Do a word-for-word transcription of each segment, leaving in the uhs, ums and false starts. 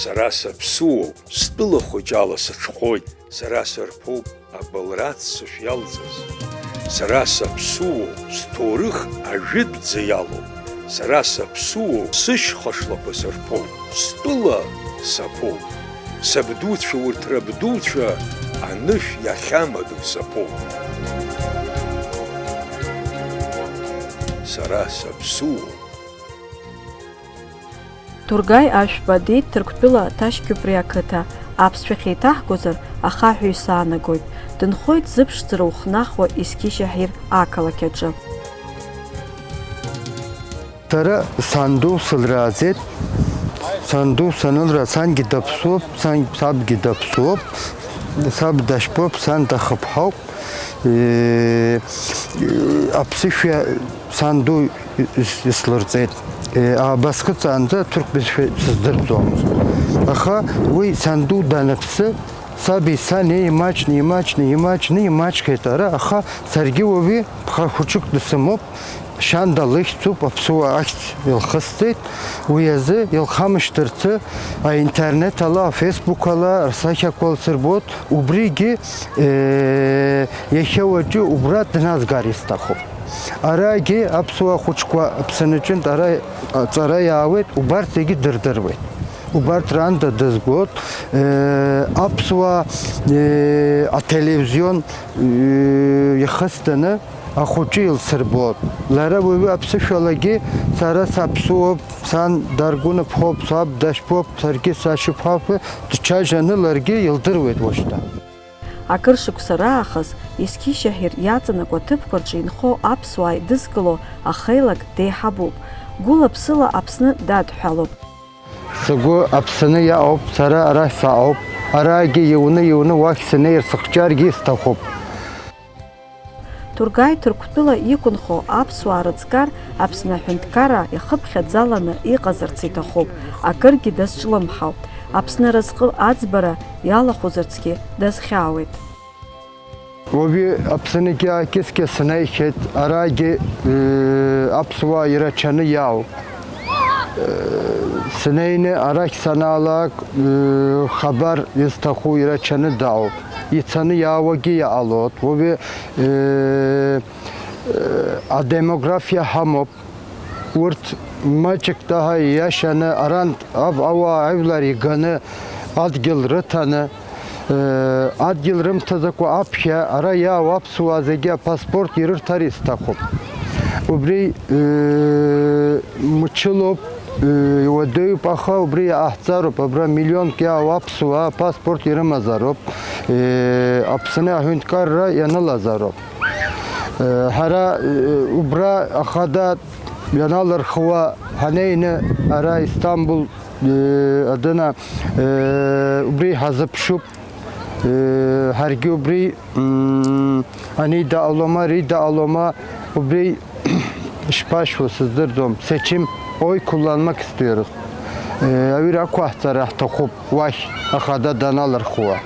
Сара саԥсуоуп, стәыла хәыҷ ала сыҽхәоит, сара сырԥоуп абылра аццышә иалҵыз. Сара саԥсуоуп, сҭоурых ажәытәӡа иалоуп. Сара саԥсуоуп, сышьха шлақәа сырԥоуп, стәыла саԥоуп. Сабдуцәа урҭ рабдуцәа анышә иахьамадоу саԥоуп. Сара саԥсуоуп. Тургаи Ашәба диит Ҭырқәтәыла Ҭашькьыпри ақыҭа. Аԥсшәахь еиҭаҳгозар, ахаҳә исаанагоит. Дынхоит зыԥшӡара ухнахуа Есқьи Шьаҳир ақалақь аҿы. Сара санду сылрааӡеит. Санду санылра, сангьы даԥсуоуп, сан-, сабгьы даԥсуоуп, саб дашьпоуп, сан дахыԥҳауп. Э, э, аԥсышәа санду ис-, ислырҵеит. Э, абасҟаҵаанӡа аҭырқә бызшәа сыздырӡомызт. Аха уи санду даныԥсы, саби сани еимаҷны, еимаҷны, еимаҷны, имаҷхеит ара, аха саргьы уаҩы ԥха хәыҷык дсымоуп, Шьанда лыхьӡуп, аԥсуа ахьӡ илхысҵеит, уи азы илхамышҭырцы аинтернет ала, афейсбук ала рсахьақәа лсырбот, убригьы, э, иахьа уаҵәы убра дназгар исҭахуп. Арагьы аԥсуа хәыҷқәа Аԥсны аҿынтә ара аҵара иаауеит, убарҭ зегьы дырдыруеит. Убарҭ раанда дызгәоуп, э, аԥсуа, э, ателевизион, э, ихысҭаны ахәыҷы илсырбот. Лара уаҩы аԥсышәалагьы сара саԥсуоуп, сан даргәыныԥхоуп, саб дашьпоуп, саргьы сашьыԥҳаԥы дчажьаны ларгьы илдыруеит уажәшьҭа. Акыр шықәса раахыс Есқьи Шьаҳир иаҵанакуа аҭыԥқәа рҿы инхо аԥсуаа идызкыло ахеилак деиҳабуп. Гәыла-ԥсыла Аԥсны дадҳәалоуп. Сгәы Аԥсны иаауп, сара арахь саауп. Арагьы иуны-иуны уахь сынеир сыхьчаргьы сҭахуп. Тургаи Ҭырқәтәыла иқәынхо аԥсуаа рыҵкар Аԥсны аҳәынҭқарра иахыԥхьаӡаланы иҟазарц иҭахуп, акыргьы дазҿлымҳауп. Аԥсны аразҟы аӡбара иалахәызарцгьы дазхьаауеит. Уажәы Аԥсныгьы аакьыскьа снаихьеит, арагьы, э, аԥсуаа ирацәаны иаауп. Э, снеины арахь санаалак, э, хабар изҭаху ирацәаны дааоуп. Ицаны иаауагьы иҟалоит. Уажәы, э, э, адемографиа ҳамоуп. Урҭ маҷык таҳа ииашаны, арантә аб-, ауаа ажәлар иганы, адгьыл рыҭаны, э, адгьыл рымҭаӡакәа аԥхьа ара иаау аԥсуаа зегьы апаспорт ирырҭар исҭахуп. Убри, э, мчылоуп, э, иуадаҩуп, аха убри иҟаҳҵароуп, абра миллионк иаау аԥсуаа апаспорт ирымазароуп, э, Аԥсны аҳәынҭқарра ианылазароуп. Э, ҳара, э, убра ахада ианалырхуа ҳанеины, ара Истамбул, э, адына, э, убри ҳазыԥшуп. Э, ҳаргьы убри, м, анида алома, рида алома, убри шԥашәо сыздырӡом, сечим ой kullanmak istiyoruz. Э, аҩра ақәаҳҵара ҳҭахуп. Уахь ахада даналырхуа.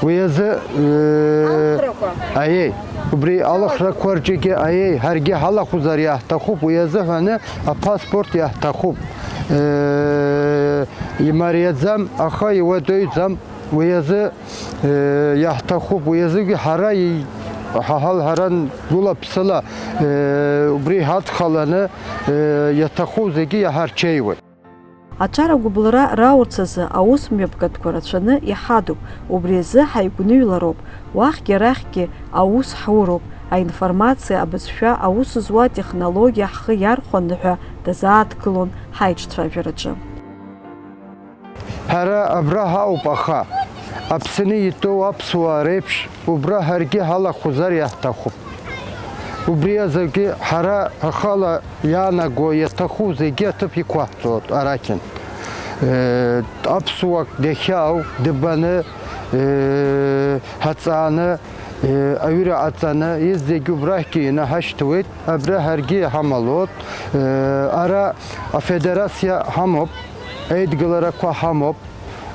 Уи азы, э, Алхрақәа. Аиеи, убри алхрақәа рҿгьы, аиеи, ҳаргьы ҳалахәзар иаҳҭахуп, уи азыҳәаны апаспорт иаҳҭахуп. Э, имариаӡам, аха иуадаҩӡам, уи азы, э, иаҳҭахуп, уи азыгьы ҳара и-, ҳа ҳал-, ҳара гәыла-ԥсыла, э, убри ҳадхаланы, э, иаҭаху зегьы иаҳарҽеиуеит. Аҿар агәыбылра раурц азы аус мҩаԥгатәқәа рацәаны иҳадуп, убри азы ҳаигәныҩлароуп, уахьгьы арахьгьы аус ҳуроуп, аинформациа, абызшәа, аус зуа атехнологиа ҳхы иархәаны ҳәа дазааҭгылон ҳаиҿцәажәараҿы. Ҳара абра ҳауп, аха Аԥсны итәоу аԥсуаа реиԥш убра ҳаргьы ҳалахәзар иаҳҭахуп. Убри азгьы ҳара ҳхала иаанаго иаҭаху зегьы аҭыԥ иқәаҳҵоит арахьынтә. Э, аԥсуак дахьаау дыбаны, э, ҳаҵааны, э, аҩыра аҵаны, изегь убрахьгьы инаҳашьҭуеит, абра ҳаргьы иҳамалоит. Э, ара афедерациа ҳамоуп, еидгыларақәа ҳамоуп.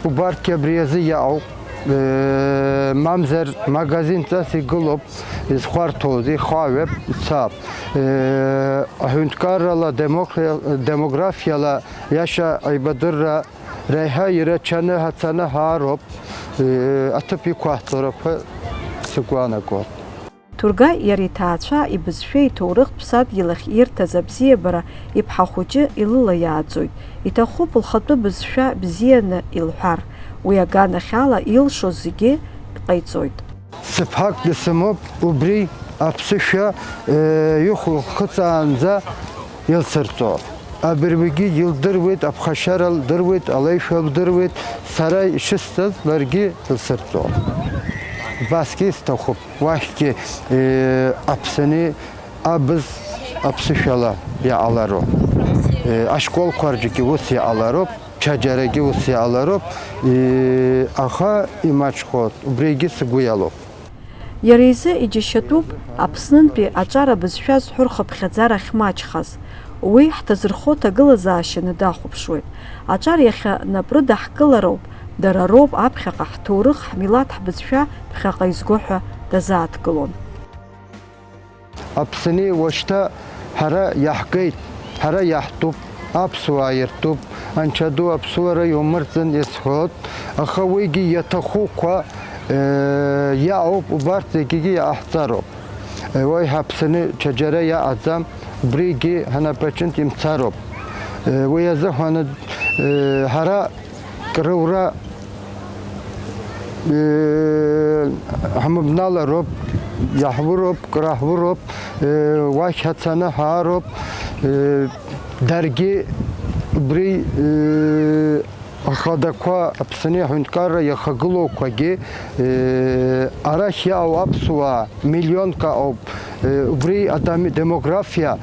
Убарҭгьы абри азы иаауп, э, мамзар магазинҵас игылоуп, изхәарҭоузеи, ихаҩап, ицап. Э, аҳәынҭқаррала, демокра-, демографиала иаша аибадырра Реиҳа ирацәаны ҳацаны ҳаароуп, э, аҭыԥ иқәаҳҵароуп ҳәа сгәы аанагоит. Ҭургаи иара иҭаацәа ибызшәа иҭоурыхтә ԥсадгьыл ахь ирҭаз абзиабара иԥҳа хәыҷы илылаиааӡоит. Иҭахуп лхатәы бызшәа бзианы илҳәар, уи аганахьала илшоз зегьы ҟаиҵоит. Сыԥҳак дысымоуп, убри аԥсышәа, э, ихәылхыҵаанӡа илсырҵо. Абыржәгьы илдыруеит, аԥхашьара лдыруеит, алеишәа лдыруеит, сара ишысҭаз ларгьы илсырҵо. Убасгьы исҭахуп, уахьгьы, э, Аԥсны абз аԥсышәала иҟалароуп. Э, ашколқәа рҿгьы ус иҟалароуп, ҽаџьарагьы ус иҟалароуп, э, аха имаҷхоит, убригьы сгәы иалоуп. Иара изы иџьашьатәуп Аԥснынтәи аҿар абызшәа зҳәо рхыԥхьаӡара ахьмаҷхаз. Уи ҳҭазырхо ҭагылазаашьаны дахәаԥшуеит. Аҿар иахьа нап рыдаҳкылароуп, дара роуп аԥхьаҟа ҳҭоурых, ҳмилаҭ, ҳбызшәа ԥхьаҟа изго ҳәа дазааҭгылон. Аԥсны уажәшьҭа ҳара иаҳгеит, ҳара иаҳтәуп, аԥсуаа иртәуп, Анцәа ду аԥсуара иумырӡын исҳәоит, аха уигьы иаҭахуқәа, э, иаауп, убарҭ зегьгьы иҟаҳҵароуп. Э, уи ҳаԥсны ҽаџьара иаҟаӡам, убригьы ҳанапаҿынтә имцароуп. Э, уи азыҳәан, э, ҳара Крура, э, ҳмыбналароуп, иаҳуроуп, краҳуроуп, э, уахь ҳацаны ҳаароуп, э, даргьы убри, э, ахадақәа, Аԥсны аҳәынҭқарра иахагылоуқәагьы, э, арахь иаау аԥсуаа миллионк ауп, э, убри адами-, демографиа,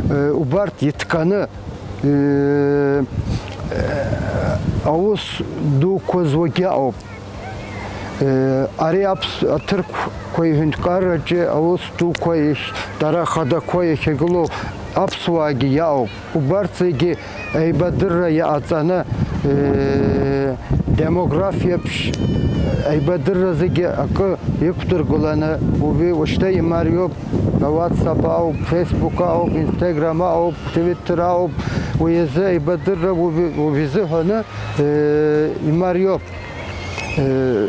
э, убарҭ иҭганы, Э, аус дуқәа зуагьы ауп. Э, ари аԥс-, аҭырқәқәа иҳәынҭқарраҿы аус дуқәа иахь-, дара ахадақәа иахьагылоу аԥсуаагьы иаауп. Убарҭ зегьы аибадырра иаҟаҵаны, э, демографиа ԥш-, аибадырра зегьы акы иқәдыргыланы, уажәы, уажәшьҭа имариоуп. WhatsApp ауп, Facebook ауп, Instagram ауп, Twitter ауп, уи азы аибадырра уажәы, уажәы изыҳәаны, э, имариоуп. Э,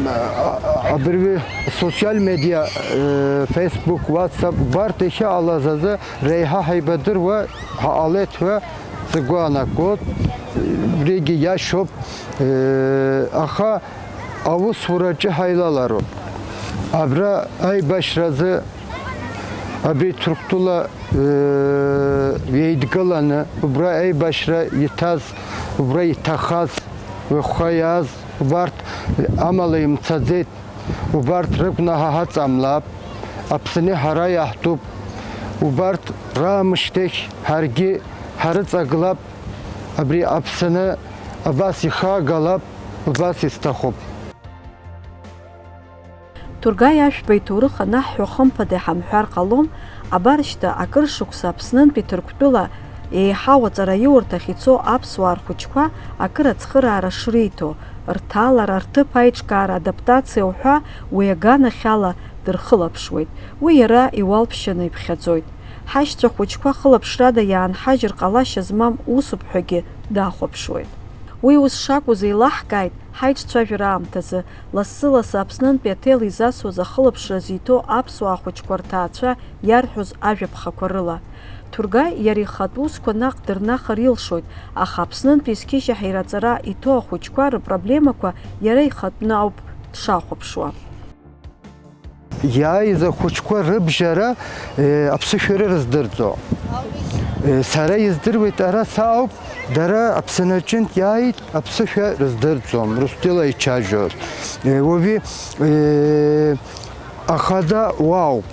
а-, а-, абыржәы социал медиа, э, Facebook, WhatsApp, убарҭ иахьыҟалаз азы реиҳа ҳаибадыруа ҳаҟалеит ҳәа сгәы аанагоит, убригьы иашоуп, э, аха аусураҿы ҳаилалароуп. Абра аибашьразы абри Ҭырқәтәыла, э, еидгыланы, убра аибашьра иҭаз, убра иҭахаз, уи хәа иааз, убарҭ амала имцаӡеит, убарҭ рыгәнаҳа ҳаҵамлап, Аԥсны ҳара иаҳтәуп, убарҭ раамышьҭахь ҳаргьы ҳарыҵаглап, абри Аԥсны абас ихагалап, убас исҭахуп. Ҭургаи Ашәба иҭоурых анаҳҳәо, хымԥада иҳамҳәар ҟалом, абар шьҭа акыр шықәса Аԥснынтәи Ҭырқәтәыла еиҳау аҵараиурҭахь ицо аԥсуаа рхәыҷқәа акыр ацхыраара шриҭо, рҭалара, рҭыԥ аиҿкаара, адаптациа уҳәа уи аганахьала дырхылаԥшуеит. Уи иара иуалԥшьаны иԥхьаӡоит. Ҳашьцәа хәыҷқәа хылаԥшрада иаанҳажьыр ҟалашьа змам усуп ҳәагьы дахәаԥшуеит. Уи ус шакәыз еилаҳкааит ҳаиҿцәажәара аамҭазы, лассы-лассы Аԥснынтәи аҭел изасуаз ахылаԥшра зиҭо аԥсуаа хәыҷқәа рҭаацәа иарҳәоз ажәаԥхақәа рыла. Ҭургаи иара ихатә усқәа наҟ дырнахыр илшоит, аха Аԥснынтәи зқьышьа ҳаираҵара иҭоу ахәыҷқәа рыпроблемақәа иара ихатәны ауп дшахәаԥшуа. Иааиз ахәыҷқәа рыбжьара, э, аԥсышәа рыздырӡом. Э, сара издыруеит, ара саауп, дара Аԥсны аҿынтә иааит, аԥсышәа рыздырӡом, русутәыла ичажьоит. Э, уажәы, э, ахада уаауп,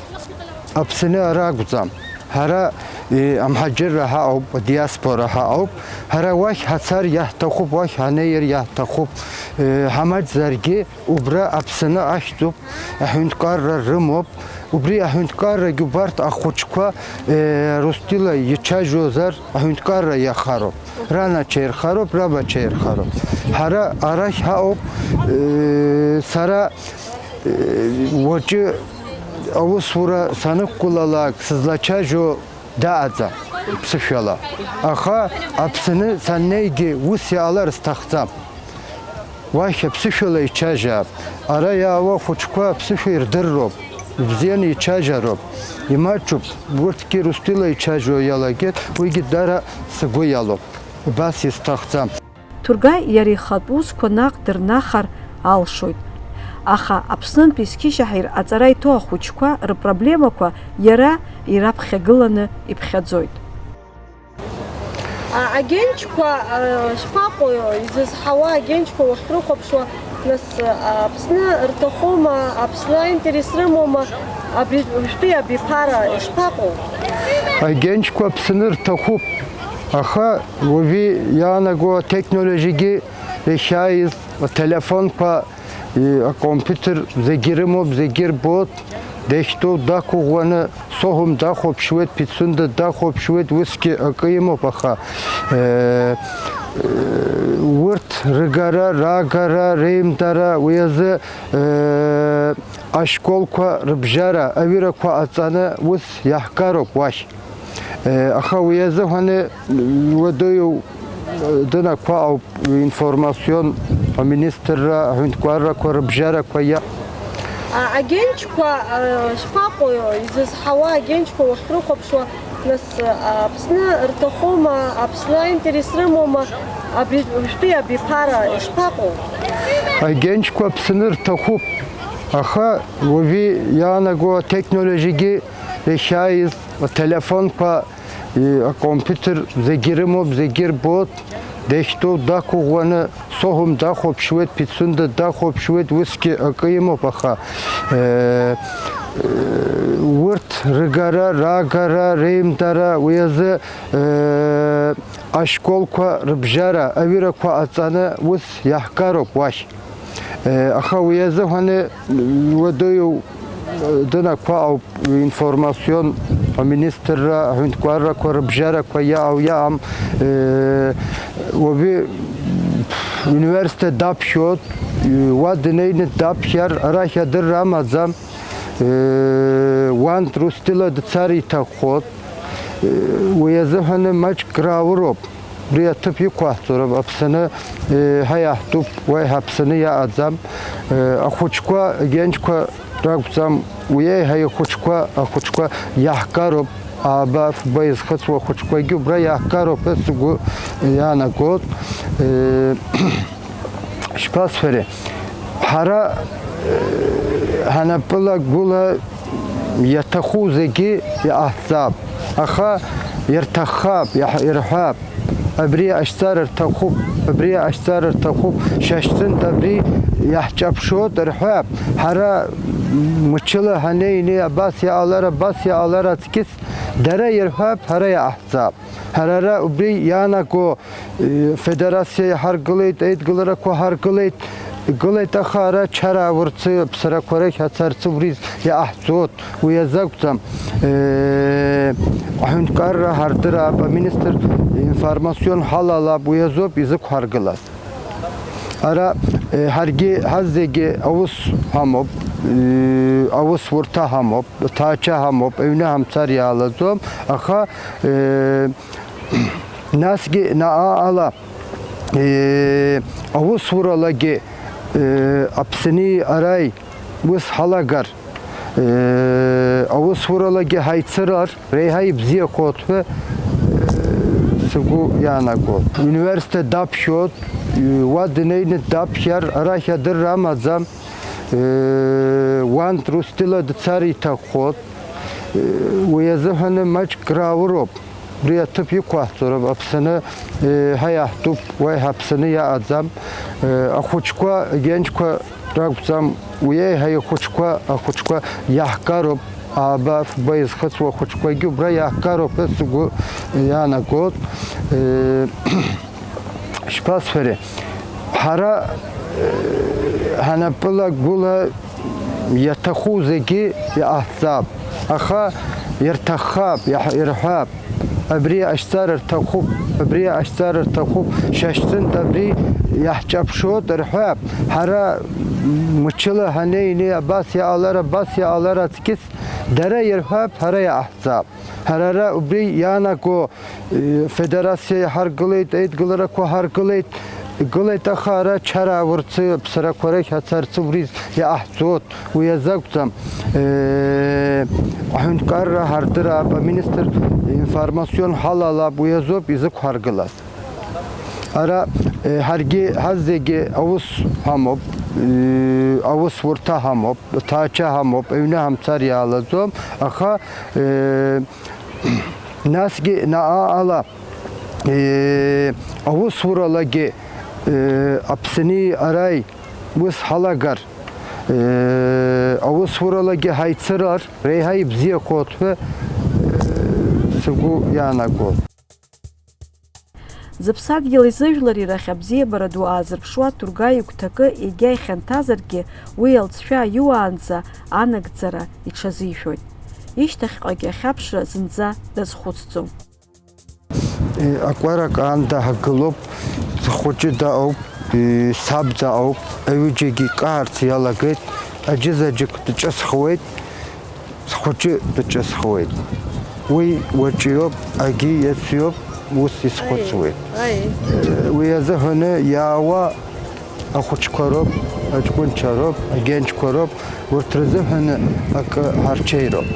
Аԥсны ара акәӡам. Ҳара, э, амҳаџьырра ҳаҟоуп, адиаспора ҳаҟоуп. Ҳара уахь ҳацар иаҳҭахуп, уахь ҳанеир иаҳҭахуп. Э, ҳамаҷзаргьы, Убра Аԥсны ахьӡуп, аҳәынҭқарра рымоуп. Убри аҳәынҭқаррагьы убарҭ ахәыҷқәа, э, русутәыла ичажьозар, аҳәынҭқарра иахароуп. Ранача ирхароуп, рабача ирхароуп. Ҳара арахь ҳаҟоуп, э, сара, э, уаҵәы аусура санықәгылалак, сызлачажьо дааӡа. ԥсышәала. Аха Аԥсны саннеигьы ус иҟалар сҭахӡам. Уахь аԥсышәала ичажьаап. Ара иаауа ахәыҷқәа аԥсышәа ирдырроуп, ибзианы ичажьароуп, имаҷуп, урҭгьы рустәыла ичажьуа иалагеит, уигьы дара сгәы иалоуп. Убас исҭахӡам. Ҭургаи иара ихатә усқәа наҟ дырнахар алшоит. Аха Аԥснынтәи зқьышьаҳаир аҵара иҭоу ахәыҷқәа рыпроблемақәа иара ираԥхьагыланы иԥхьаӡоит. Агенчқәа шԥаҟоу, изызҳауа агенчқәа уахьрыхәаԥшуа, нас Аԥсны рҭахума, Аԥсны аинтерес рымоума, абри уажәтәи абиԥара ишԥаҟоу? Агенчқәа Аԥсны рҭахуп, аха уажәы иаанаго атехнологиагьы иахьааиз, ателефонқәа, акомпиутер зегьы ирымоуп, зегьы ирбоит, дахьтәоу дақәыӷәӷәаны, Соҳәым дахәаԥшуеит, Пицунда дахәаԥшуеит, усгьы акы имоуп, аха урҭ рыгара, раагара, реимдара, уи азы ашколқәа рыбжьара, аҩырақәа ҟаҵаны ус иаҳгароуп уахь. Аха уи азыҳәаны уадаҩу дынақәа ауп информацион аминистрра аҳәынҭқаррақәа рыбжьарақәа иа. Агенчқәа шԥаҟоу, изызҳауа агенчқәа уахьрыхәаԥшуа, нас Аԥсны рҭахума, Аԥсны аинтерес рымоума, абри уажәтәи абиԥара ишԥаҟоу? Агенчқәа Аԥсны рҭахуп, аха уажәы иаанаго атехнологиагьы иахьааиз, ателефонқәа, акомпиутер зегьы ирымоуп, зегьы ирбоит, дахьтәоу дақәыӷәӷәаны, Соҳәым дахәаԥшуеит, Пицунда дахәаԥшуеит, усгьы акы имоуп, аха урҭ рыгара, раагара, реимдара, уи азы ашколқәа рыбжьара, аҩырақәа ҟаҵаны ус иаҳгароуп уахь. Аха уи азыҳәаны уадаҩу дынақәа ауп информацион аминистрра аҳәынҭқаррақәа рыбжьарақәа иаау иаам. Уажәы университет даԥхьоит, уа днеины даԥхьар арахь адырра амаӡам. Уантә Русҭила дцар иҭаххоит. Уи азыҳәаны маҷк раауроуп. Убри аҭыԥ иқәаҳҵароуп, Аԥсны еиҳа иаҳтәуп, уа еиҳа Аԥсны иаҟаӡам. Ахәыҷқәа, агенчқәа ракәӡам, уи еиҳа ихәыҷқәа, ахәыҷқәа иаҳгароуп, ааба, фба изхыҵуа ахәыҷқәагьы убра иаҳгароуп ҳәа сгәы иаанагоит. Шԥасҳәари, ҳара ҳанапыла гәыла иаҭаху зегьы иҟаҳҵап, аха ирҭаххап, ирҳәап, абри ҟашьҵар рҭахуп, абри ҟашьҵар рҭахуп, шьашьцынтә абри иаҳҷаԥшуеит рҳәап, ҳара мчыла ҳанеини абас иҟалар, абас иҟалар аҵкьыс дара ирҳәап, ҳара иҟаҳҵап. Ҳара ара убри иаанаго Федерациа иҳаргылеит, аидгыларақәа ҳаргылеит, игылеит, аха ара чара аурцы, аԥсарақәа рахь ацарцы убри иаҳҵоит, уи азакәӡам. Аҳәынҭқарра ҳардырап, аминистр информацион ҳалалап, уи азоуп изықәҳаргылаз. Ара ҳаргьы ҳазегьы аус ҳамоуп, аусурҭа ҳамоуп, ҭаача ҳамоуп, аҩны ҳамцар иаалаӡом, аха Насгьы наҟ-ааҟала аусуралагьы Аԥсни араи ус ҳалагар, аусуралагьы ҳаицырар реиҳа ибзиахоит ҳәа сгәы иаанагоит. Университет даԥхьоит, уа днеины даԥхьар арахь адырра амаӡам. Уантә Русҭила дцар иҭаххоит. Уи азыҳәаны маҷк раауроуп. Убри аҭыԥ иқәаҳҵароуп, Аԥсны еиҳа иаҳтәуп, уа еиҳа Аԥсны иаҟаӡам. Ахәыҷқәа, агенчқәа ракәӡам, уи еиҳа ихәыҷқәа, ахәыҷқәа иаҳгароуп, ааба, фба изхыҵуа ахәыҷқәагьы убра иаҳгароуп ҳәа сгәы иаанагоит. Шԥасҳәари, ҳара ҳанапыла гәыла иаҭаху зегьы иҟаҳҵап, аха Ирҭаххап, иаҳ-, ирҳәап, абри ҟашьҵар рҭахуп, абри ҟашьҵар рҭахуп, шьашьцынтә абри иаҳҷаԥшуеит рҳәап. Ҳара мчыла ҳанеини, абас иҟалар, абас иҟалар аҵкьыс дара ирҳәап, ҳара иаҳҳәап. Ҳара ара убри иаанаго, э, федерациа иҳаргылеит, аидгыларақәа ҳаргылеит, игылеит, аха ара чара аурцы, аԥсарақәа рахь ацарцы убри иаҳҳәап. Ӡоит, уи азы акәӡам, э, аҳәынҭқарра ҳардырап, аминистр информацион ҳалалап, уи азоуп изықәҳаргылаз. Ара, э, ҳаргьы ҳазегьы аус ҳамоуп, э, аусурҭа ҳамоуп, ҭаача ҳамоуп, аҩны ҳамцар иаалаӡом, аха, э, насгьы наҟ-ала, э, аусуралагьы, э, Аԥсни араи ус ҳалагар, э, аусуралагьы ҳаицырар, реиҳа ибзиахоит ҳәа, э, сгәы иаанагоит. Зыԥсадгьыл изыжәлар ирахь абзиабара ду аазырԥшуа Ҭургаи игәҭакы егьа ихьанҭазаргьы, уи алҵшәа иуаанӡа анагӡара иҽазишәоит. Ишьҭахьҟагь ахьаԥшра зынӡа дазхәыцӡом. Акәарак аанда ҳагылоуп, схәыҷы даҟоуп, саб даҟоуп, аҩыџьагьы каарц иалагеит, аџьызаџьык дҿысхуеит, схәыҷы дҿысхуеит. Уи уаҵәиоуп, агьи иацәиоуп, ус исхәыцуеит. Аи, аи. Уи азыҳәаны иаауа ахәыҷқәа роуп, аҷкәынцәа роуп, агьенҷқәа роуп, урҭ рзыҳәаны акы ҳарҽеироуп.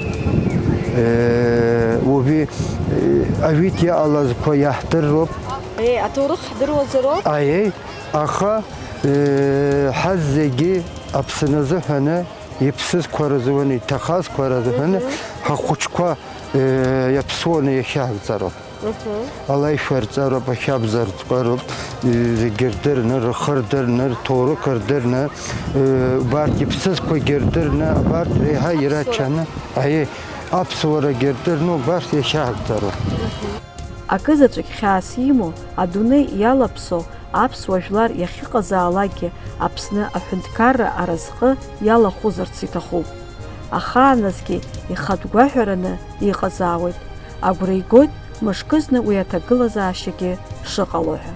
Уажәы, аҩыҭ иҟалазқәа иаҳдырроуп. Аиеи, аҭоурых ҳдыруазароуп. Аиеи, аха, ҳаззегьы Аԥсны азыҳәаны, иԥсызқәа рзыҳәаны, иҭахазқәа рзыҳәаны, ҳахәыҷқәа иаԥсуаны иахьаҳгӡароуп. Алаишәа рҵароуп, ахьабза рҵароуп, зегьы рдырны, рхы рдырны, рҭоурых рдырны, убарҭ иԥсызқәагьы рдырны, абарҭ реиҳа ирачаны, аиеи, аԥсуарагьы рдырны, убарҭ иахьаҳгӡароуп. Акызаҵәык хьаас имоу, адунеи иалаԥсоу аԥсуа жәлар иахьыҟазаалакгьы Аԥсны аҳәынҭқарра аразҟы иалахәызарц иҭахуп. Ахааназгьы ихатә гәаҳәараны иҟазаауеит. Агәра игоит мышкызны уи аҭагылазаашьагьы шыҟало ҳәа.